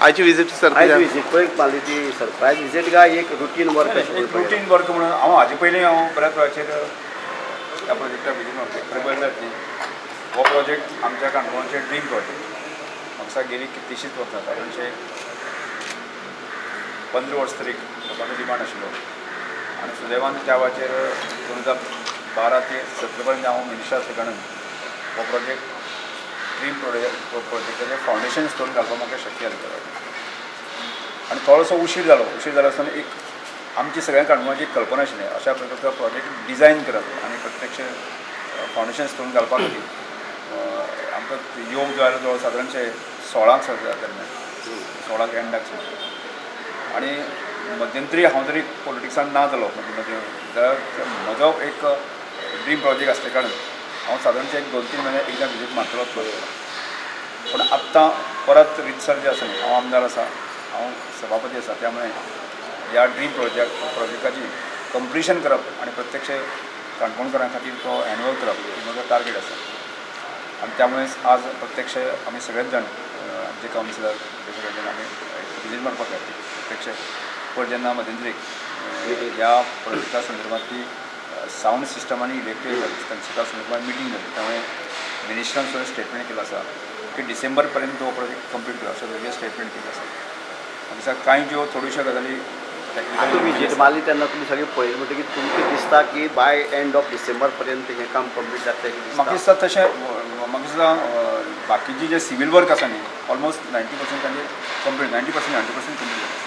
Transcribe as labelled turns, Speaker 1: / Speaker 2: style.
Speaker 1: आयची visit sir,
Speaker 2: आयज visit पळय मारली ती सरप्रायज विजीट काय एक रुटीन वर्क?
Speaker 3: एक रुटीन वर्क म्हणून हांव हाजे पयलीं हांव बऱ्याच वेळाचेर ह्या प्रोजेक्टाक विजीट मारता. खबर जातली हो प्रोजेक्ट आमच्या काणकोणचें ड्रीम प्रोजेक्ट. म्हाका गेली कितलींशींच वर्सां, सादारणशे 15 वर्स तरी लोकांचो डिमांड आशिल्लो आनी सुदैवान त्या वेळाचेर 2012 ते 17 पर्यंत हांव मिनिस्टर आसल्या कारणान हो प्रोजेक्ट ड्रीम प्रोजेक्टाचें फावंडेशन स्टोन घालपाक म्हाका शक्य जालें. आनी थोडोसो उशीर जालो. उशीर जालो आसतना एक आमची सगळ्या काणकोणाची एक कल्पना आशिल्ली अशा प्रकारचो प्रोजेक्ट डिजायन करप आनी प्रत्यक्ष फावंडेशन स्टोन घालपा खातीर आमकां योग जो आयलो तो सादारणशे 16 दरम्यान, 16 एंडाक. आनी मध्यंतरी हांव जरी पॉलिटिक्सान ना जालो मदीं मदीं जाल्यार म्हजो एक ड्रीम प्रोजेक्ट आसल्या कारणान हांव सादारणशे एक 2-3 म्हयने एकदां विजीट मारतलोच मारतलो. पूण आत्तां परत रितसर जें आसा न्ही, हांव आमदार आसा, हांव सभापती आसा, त्यामुळे ह्या ड्रीम प्रोजेक्टाची कंप्लिशन करप आनी प्रत्यक्ष काणकोणकारां खातीर तो हँडओवर करप ही म्हजो टार्गेट आसा. आनी त्यामुळे आज प्रत्यक्ष आमी सगळेच जाण आमचे कावन्सिलर हे सगळे जाण आमी विजीट मारपाक जाय प्रत्यक्ष. पण जेन्ना मध्यंतरीक ह्या प्रोजेक्टा संदर्भांतली सावंड सिस्टम आनी इलेक्ट्रीक कन्सिटा संदर्भात मिटींग जाली, त्यामुळे मिनिस्टरान सुद्दां स्टेटमेंट केलं आसा की डिसेंबर पर्यंत हो प्रोजेक्ट कंप्लीट केला अशें तेजें स्टेटमेंट केलें आसा. म्हाका दिसता कांय ज्यो थोड्योश्यो गजाली
Speaker 2: आतां विजीट मारली तेन्ना तुमी सगळें पळयलें म्हणटकीर तुमकां दिसता की बाय एंड ऑफ डिसेंबर पर्यंत हें काम कंप्लीट जातलें?
Speaker 3: म्हाका दिसता तशें. म्हाका दिसता बाकीची जे सिवील वर्क आसा न्ही ऑलमोस्ट 90% तांचे कंप्लीट, 90% 100% कंप्लीट जाता.